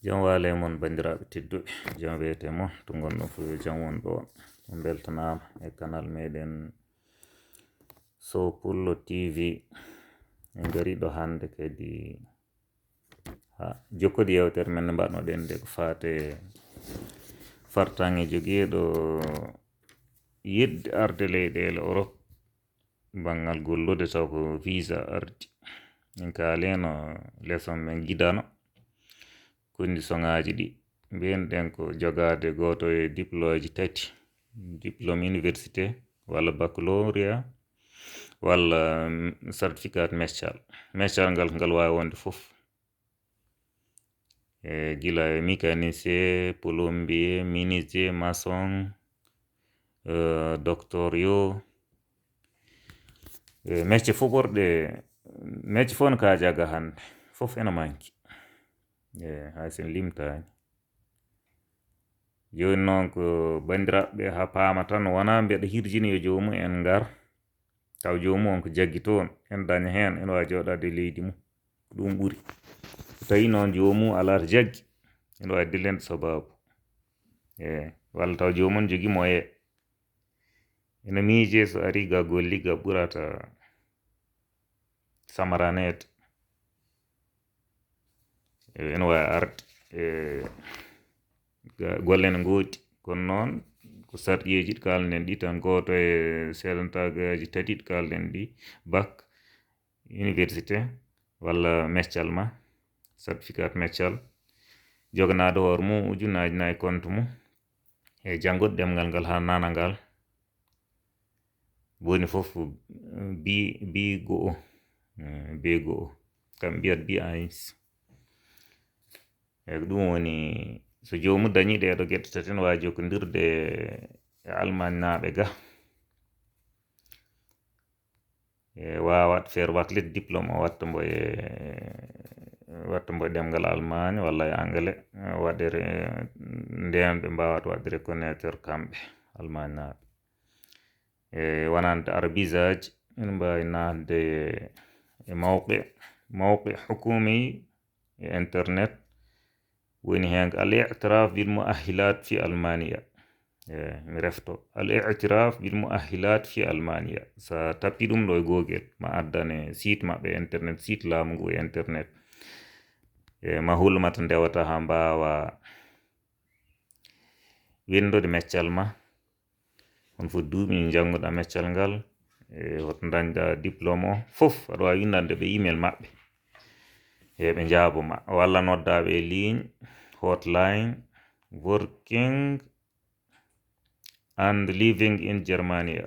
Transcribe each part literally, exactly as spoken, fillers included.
Jam waale mon, banndiraaɓe tedduɓe. Jam wiyete mon, to ngonɗon fof, yo jam won ɗo. On mbeltanaama e kanal meɗen Sow Pullo T V. En ngari ɗo hannde kadi ha jokkodi yewtere men nde mbaɗnoɗen nde ko faate fartaŋŋe jogiiɗo yiɗde arde leyɗeele Europe banngal gollude, taw ko visa ardi. En kaalino leçon men gidano, conditionŋaaji ɗi mbiyen ɗen ko jogaade gooto e diplômeji tati, diplôme université walla baccalauréat walla, mm, certificat meccal. Meccal ngal, ngal waawi wonde fof. E gila e mécanicien, plombier, menuisier, maçon, eh, docteur yo. E mecce fof ɓorɗe, mecce fof no kaaja ga hannde. Fof ena manki. E hay sen limtaani. Jooni noon ko banndiraaɓe ɓe haa paama tan, wonaa mbeɗa hirjini yo joomum en ngar. Taw joomum on ko jaggi toon, en daña heen, ene waawi jooɗaade e leydi mum. Ko ɗum ɓuri. So tawii noon joomum alaa to jaggi, ene waawi dillande sabaabu. E, walla taw joomum on jogii moyen. Ene miije so ari ga golli ga ɓurata samaraneede. E, ene waawi arde, e, ga-, golle ne ngoodi. Kono noon, ko sarɗiyeeji ɗi kaalɗen ɗi tan, gooto e seedantagaaji tati ɗi kaalɗen ɗi, bac, université, walla meccal ma, certificat meccal, joganaade hoore mum ujunnaaji nayi compte mum, e janngude ɗemngal ngal haa nana ngal. Woni fof bi, bi go'o, eh, bi go'o. Kam mbiyat bi eins. E ko ɗum woni, so joomum dañii ɗee ɗoo geɗe tati, ene waawi jokkondirde e Almaañnaaɓe ga. E waawat faire waklitde diplôme o, watta mbo e, watta mbo e ɗemngal Almaañ walla e Anglais, waɗere ndeen ɓe mbaawata waɗde reconnaître kamɓe Almaañnaaɓe. E wonande arabisaaji, ene mbaawi naatde e mawqi, mawqi hukuumi e internet, woni heen ko al i'tiraf bil mu'ahhilat fi Almaniya. E, mi refto, al i'tiraf bil mu'ahhilat fi Almaniya. So a tappi ɗum ɗo e Google, ma addane site maɓɓe internet, site laamu ngu e internet. E, ma hulmata ndewata haa mbaawa winndude meccal ma. Hono foti duuɓi njannguɗaa meccal ngal, e hoto ndañɗaa diplôme o, fof aɗa waawi winndande ɓe email maɓɓe. E ɓe njaabo ma, walla noddaa ɓe e ligne, hotline, working and living in Germany.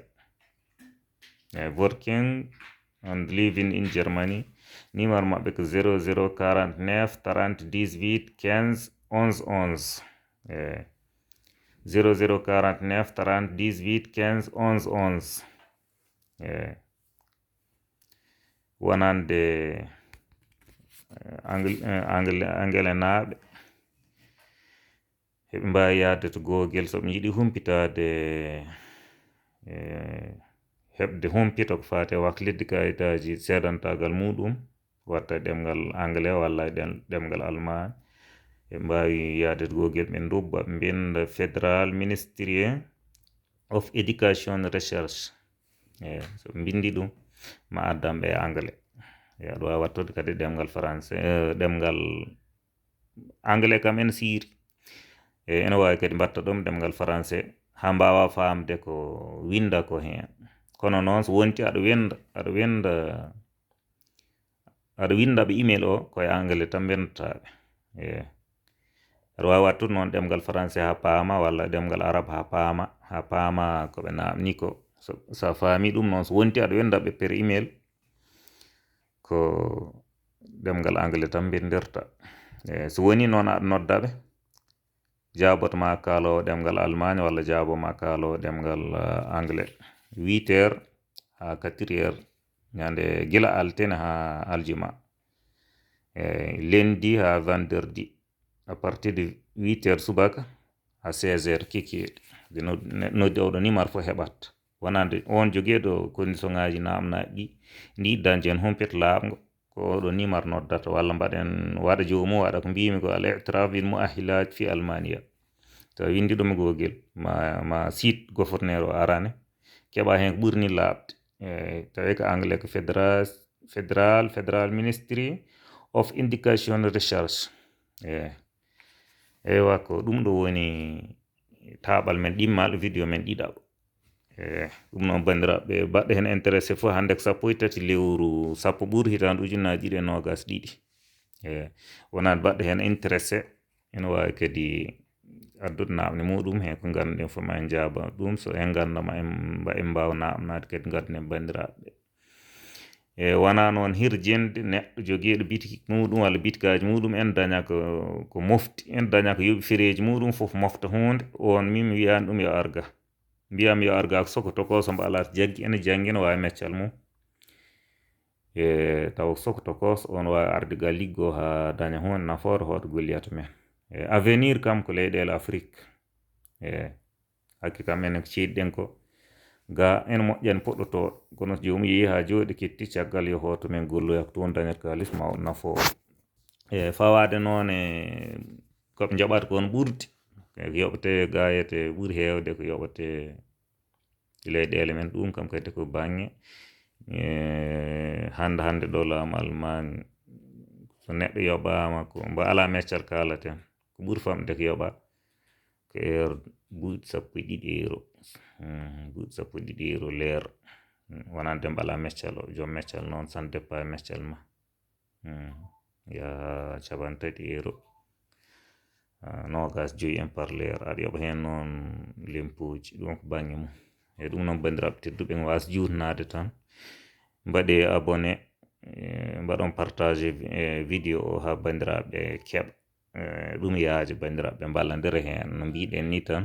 E working and living in Germany. Numéro maɓɓe ko zéro zéro quarante-neuf trente dix-huit quinze onze onze. E zéro zéro quarante-neuf trente dix-huit quinze onze onze. E wonande, eh, Angle-, eh, Angle-, Angelenaaɓe. Heɓe mbaawi yahde to Google, so ɓe njiɗi humpitaade, eh, heɓde humpito ko faati e waklitde kayitaaji seedantaagal muɗum, watta e ɗemngal Anglais walla e ɗem-, ɗemngal Almaañ. Heɓe mbaawi yahde to Google, ɓe ndubba, ɓe mbinnda Federal Ministry of Education Research. Eh, so ɓe mbinndi ɗum, ma addan ɓe e Anglais. Eh, aɗa waawi waɗtude kadi ɗemngal Français, eh, ɗemngal Anglais kam ene siiri. E ene waawi kadi mbaɗta ɗum ɗemngal Français, haa mbaawa faamde ko winnda ko heen. Kono noon, so wonti aɗa winnda, aɗa winnda, aɗa winnda ɓe email o, ko e Anglais tan mbinndata ɓe. E aɗa waawi waɗtude noon ɗemngal Français haa paama, walla ɗemngal Arab haa paama, haa paama ko ɓe naamni ko. So, so a faami ɗum noon, so wonti aɗa winnda ɓe per email, ko ɗemngal Anglais tan mbinndirta. E, so woni noon aɗa nodda ɓe, jaaboto ma kaaloowo ɗemngal Almaañ walla jaabo ma kaaloowo ɗemngal, eh, Anglais. Huit heures haa quatre heures ñande gila altine haa aljuma. E, lundi haa vendredi. À partir de huit heures subaka haa seize heures kikiiɗe. Nde nod-, ne-, noddi oɗo numéro fof heɓat. Wonande on jogiiɗo condition ŋaaji naamnaaɗi ɗi, ndi dañde heen humpito laaɓngo, ko oɗo nimar noddata, walla mbaɗen waɗa joomum waɗa ko mbimi ko al itiraf bil muahilat fi almania. To windi ɗum e Google, ma, ma site gouverneur o arane, keɓa hen ko ɓurni laaɓde. E, tawi ko anglais ko federal, federal, federal Ministry of Education Research. E, eywa, ko ɗum ɗo woni taɓal men ɗimmal, video men ɗiɗaɓo. E, ɗum noon, banndiraaɓe, baɗɗo heen intéressé fof, hannde ko sappo e tati lewru sappo ɓuuru hitaande ujunnaaji ɗiɗi e noogaas ɗiɗi. E, wonande baɗɗo heen intéressé, ene waawi kadi addude naamne muɗum heen ko ngannduɗen fof, ma en njaaba ɗum. So en ngannda, ma en, ma en mbaaw naamnaade kadi, ngadduɗen banndiraaɓe. E, wonaa noon hirjinde neɗɗo jogiiɗo bitik muɗum walla bitikaaji muɗum, en daña ko, ko mofti, en daña ko yoɓi fereeji muɗum fof mofta huunde, on min mi wiyaani ɗum yo arga. Mbiyam yo arga ko soko tokooso mbo alaa to jaggi, ene janngi, ene waawi meccal mum. E, tawa ko soko tokooso, on waawi arde ga liggo haa daña huunde nafoore hoto golliyata men. E, avenir kam ko leyɗeele Afrik. E, hakke kam enen ko ceeɗiɗen ko, ga ene moƴƴani poɗɗotooɗo, kono so joomum yehi haa jooɗi ketti, caggal yo hooto men golloya ko toon dañata kaalis ma nafo. E, fawaade noon e ko ɓe njaɓata ko on ɓurdi, e, ko yoɓete ga yete ɓuri heewde ko yoɓete leyɗeele men, ɗum kam kadi ko baŋŋe, e, hannde hannde ɗo laamu Almaañ, so neɗɗo yoɓaama ko mbo alaa meccal kaalaten, ko ɓuri famɗude ko yoɓa ko heure buuɗi sappo e ɗiɗi euro. Hmm, buuɗi sappo e ɗiɗi euro leer. Hmm, wonande mbo alaa meccal o, joom meccal noon, ça ne dépend e meccal ma. Hmm, yaha capanɗe tati euro. Ah, noogaas joyi en par leer. Aɗa yoɓa heen noon lempuuji, ɗum ko baŋŋe mum. E ɗum noon, banndiraaɓe tedduɓe, en waas juutnaade tan. Mbaɗee abonné, e, mbaɗon partagé vi-, e, vidéo o haa banndiraaɓe keɓa. E, ɗum yaaja banndiraaɓe mballondira heen. No mbiɗen ni tan,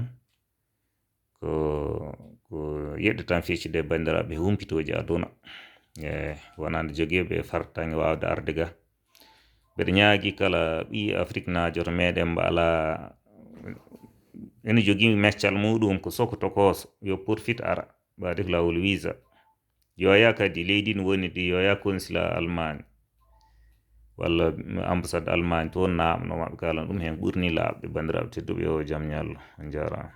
ko, ko yeɗde tan feccude e banndiraaɓe humpitooji aduna. E, wonande jogiiɓe fartaŋŋe waawde arde ga. Mbeɗa ñaagi kala ɓii Afrik naajo to meɗen mbo alaa, ene jogii meccal muɗum ko soko tokooso, yo profit ara, mbaadi ko laawol visa. Yo yaa kadi leydi ndi woni ndi, yo yaa consulat Allemagne walla ambassade Allemagne toon, naamno maɓɓe, kaalan ɗum heen ɓurni laaɓde. Banndiraaɓe tedduɓe, yo jam ñallu. On njaaraama.